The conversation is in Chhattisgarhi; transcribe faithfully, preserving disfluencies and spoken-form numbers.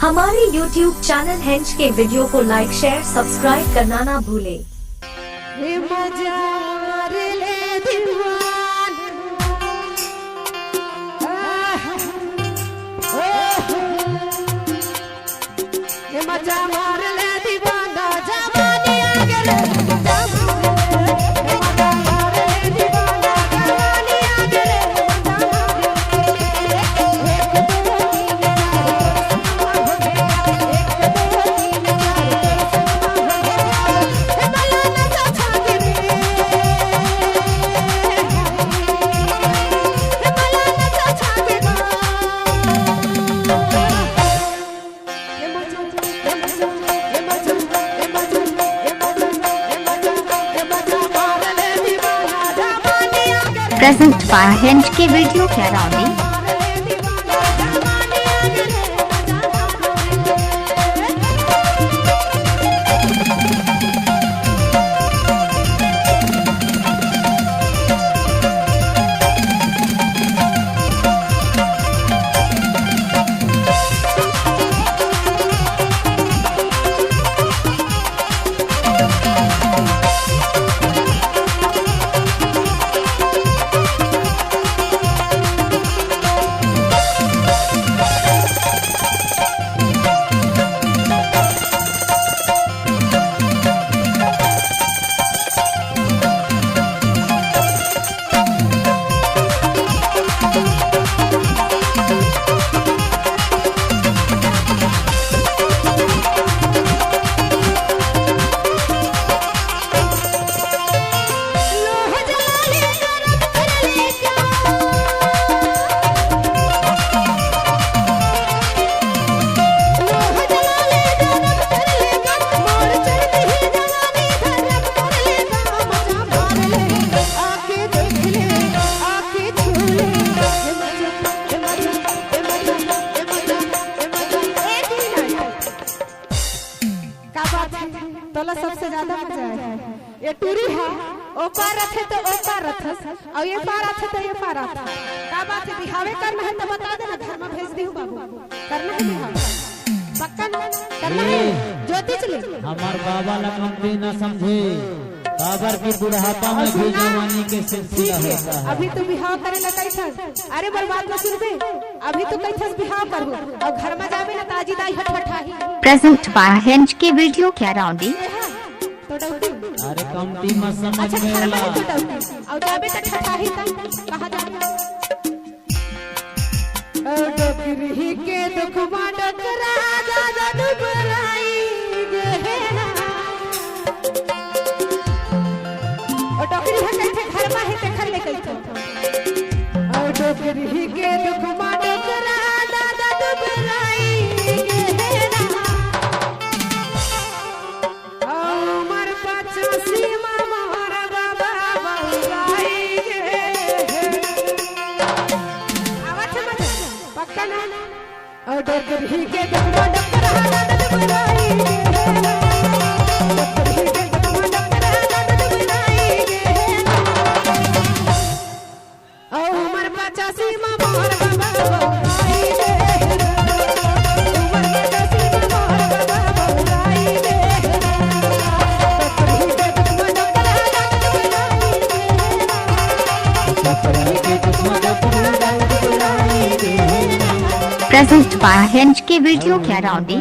हमारे YouTube चैनल हेंच के वीडियो को लाइक, शेयर, सब्सक्राइब करना ना भूले। हे मजा मार ले दीवान। आह, ओह। हे मजा मार ले दीवाना, जवानी आ गे रे। Present by Hinge के वीडियो के अराउंडी। का बात है? तोला सबसे ज्यादा मजा आए। ये टूरी हा, ओ पार रथे तो ओ पार रथस, अउ ये पार आथे तो ये पार आथे। का बात है? बिहावे करना है तो बता देना, घर में भेज दी हूँ बाबू। करना है बिहाव? पक्का ना? करना है? ए। ज्योति चले। हमार बाबा ला कमती ना समझे, काबर की बुढ़ापा में भी जवानी के सिलसिला होता है। अभी तो बिहाव करे ला कही था। अरे बर्बाद ना सुनबे। अभी तो कही था बिहाव करबो। अउ घर में जाबे ना ताजी दाई हटहटाही। Present by Hinge के वीडियो के अराउंडी। तो डौकी। अरे कमती मत समझ अच्छा, में घर में ला। तो डौकी। अउ जाबे तो ठठाही ता। कहाँ जाबे? ओ डोकरी के दुखवा डोकरा दादा दुबराई गे हे ना। ओ डोकरी ह कहिथे घर मा हे तेखर ले कहिथे। ओ डोकरी के दुखवा डोकरा दादा दुबराई गे हे ना। अउ उमर पचासी मा मोर बाबा बउराई गे हे। आवत हे मजा? पक्का ना? अउ डोकरी के डोकरा डोकरा दादा दुबराई गे हे। डोकरी के डोकरा डोकरा दादा दुबराई गे हे। अउ उमर पचासी मा मोर बाबा बउराई गे। उमर पचासी मा मोर बाबा बउराई गे। Present by Hinge के वीडियो के अराउंडी।